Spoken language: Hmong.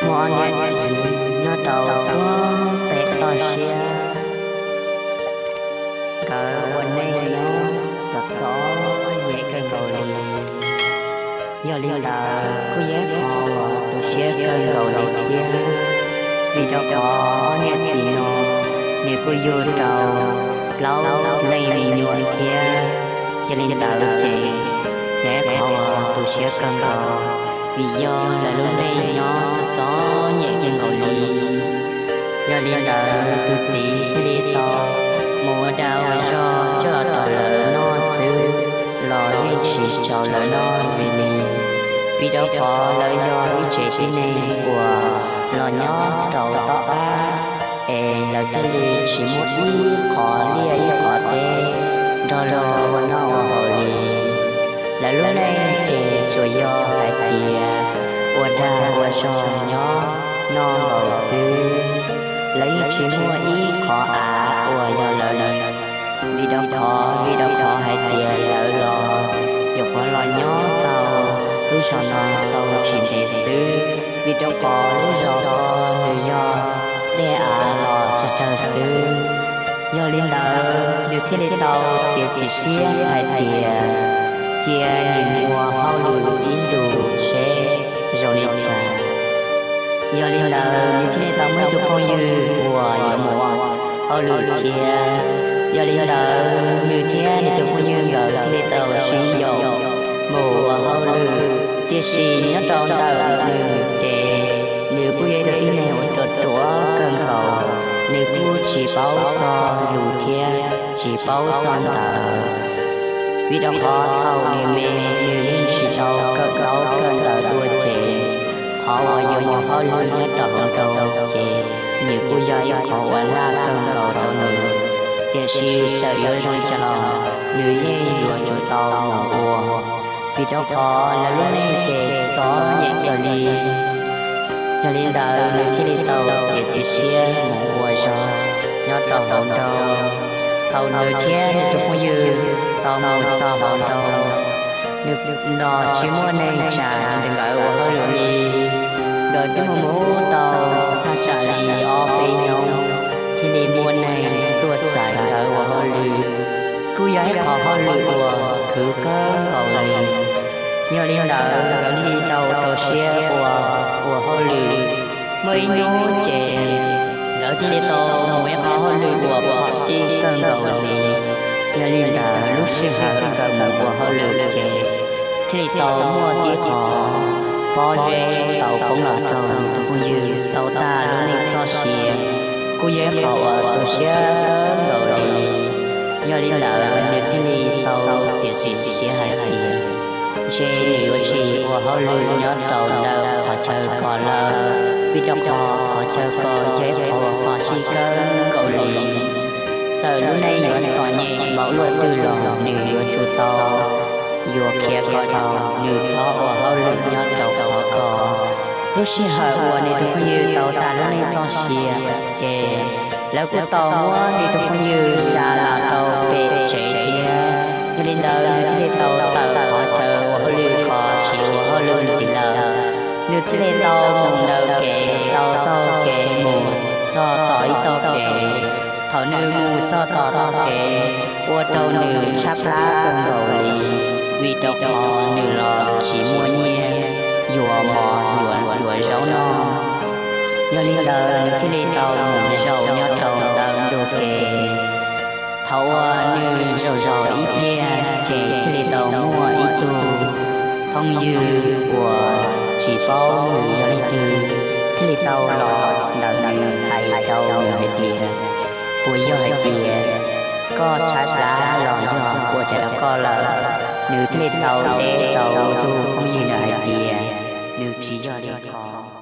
Muaj ob niam txiv nyob rau puag pem toj siab, nkawd ua neej nyob txom txom nyem kawg nkaus li. Yog li ntawd kuj yog qhov uas tu siab kawg nkaus li thiab, vim rau qhov ob niam txiv no nws kuj yug rau plaub leej me nyuam thiab. Yog li ntawd ces yog ib qhov uas tu siab kawg nkaus, vim yog lawv lub neej nyob txom txom nyem kawg nkaus li. Yog li ntawd tus txiv thiaj li tau mus ua dag ua zog coj los rau lawv noj xwb los yeej tsis rau lawv noj li li, vim rau qhov lawv yog ib tsev tib neeg uas los nyob rau tom qab, es lawv thiaj li tsis muaj ib qhov liaj ib qhov teb nrog luag ua noj ua haus li. Lawv lub neej ces tsuas yog hais tias ua dag ua zog nyob noj nkaus xwb, lawv yeej tsis muaj ib qhov av uas yog lawv li. Vim rau qhov, vim rau qhov hais tias lawv los nyuam qhuav los nyob tau lub zos no tau tsis ntev xwb, vim rau qhov lub zos ko nws yog dej av los tsawg tsawg xwb. Yog li ntawd nws thiaj li tau txiav txim siab hais tias cia nws mus ua hauj lwm ib ntus seb zoo li cas. Yog li ntawd nws thiaj li tau muaj ib tug phooj ywg uas yuav mus ua hauj lwm thiab. Yog li ntawd nws thiab nws tus phooj ywg nkawd thiaj li tau sib yaum mus ua hauj lwm. Tiam sis nyob rau ntawm nws ces nws kuj yog ib tug tib neeg uas ruam ruam kawg nkaus, nws kuj tsis paub txog lus thiab tsis paub txog ntawv. Vim rau qhov thaum nws me nws yeej tsis tau kawm ntaub kawm ntawv dua ces qhov uas yuav mus hauj lwm nyob rau hauv nroog ces nws kuj yog ib qhov uas laj kawg nkaus rau nws. Tiam sis txawm yuav zoo li cas los nws yeej yuav tsum tau mus ua, vim rau qhov lawv lub neej ces txom nyem kawg li. Yog li ntawd nws thiaj li tau txiav txim siab mus ua zog nyob rau hauv nroog. Thaum nws thiab nws tus phooj ywg tau mus txog hauv nroog, nws los tsis muaj neeg tsam nkawd ua hauj lwm li. Nkawd twb mus mus tau thaj tsam li ob peb hnub thiaj li muaj neeg tuaj txais nkawd ua hauj lwm. Kuj yog ib qhov hauj lwm uas khwv kawg nkaus li. Yog li ntawd nkawd thiaj li tau rau siab ua, ua hauj lwm. Muaj ib hnub ces nkawd thiaj li tau mus ib qhov hauj lwm uas phom sij kawg nkaus li. Yog li ntawd lub sij hawm nkawd mus ua hauj lwm ces thiaj li tau muaj tib qho pob zeb tau poob los rau nws tus phooj ywg tau tag lub neej txoj sia, kuj yog ib qho uas tu siab kawg nkaus li. Yog li ntawd nws thiaj li tau txiav txim siab hais tias ntshe nws yuav tsis ua hauj lwm nyob rau ntawm qhov chaw ko lawm, vim rau qhov qhov chaw ko yog ib qho uas phom sij kawg nkaus li. Txawm lub neej yuav txom nyem npaum luaj twg los nws yuav tsum tau yuav khiav kom dhau, nws txhob ua hauj lwm nyob rau qhov ko. Lub sij hawm uas nws tus phooj ywg tau tag lub neej txoj sia ces lawv kuj tau muab nws tus phooj ywg xa los rau pem tsev thiab. Yog li ntawd nws thiaj li tau tawm qhov chaw ua hauj lwm ko tsis ua hauj lwm ntxiv lawm. Nws thiaj li tau mus ntawm kev tau taug kev mus txog tom ib tog kev. Thaum nws mus txog tom tog kev, ua rau nws tshaib plab kawg nkaus li, vim rau qhov nws los tsis muaj nyiaj yuav mov yuav zaub noj. Yog li ntawd nws thiaj li tau mus zaum nyob rau ntawm ntug kev. Thaum uas nws zaum zaum ib pliag ces thiaj li tau muaj ib tug phooj ywg uas tsis paub nws yog leej twg thiaj li tau los ntawm nws hais rau nws hais tias, puas yog hais tias koj tshaib plab los yog kuv ua cas rau koj lawm? Nws thiaj li tau teb rau tus phooj ywg ntawd hais tias nws tsis yog li ko.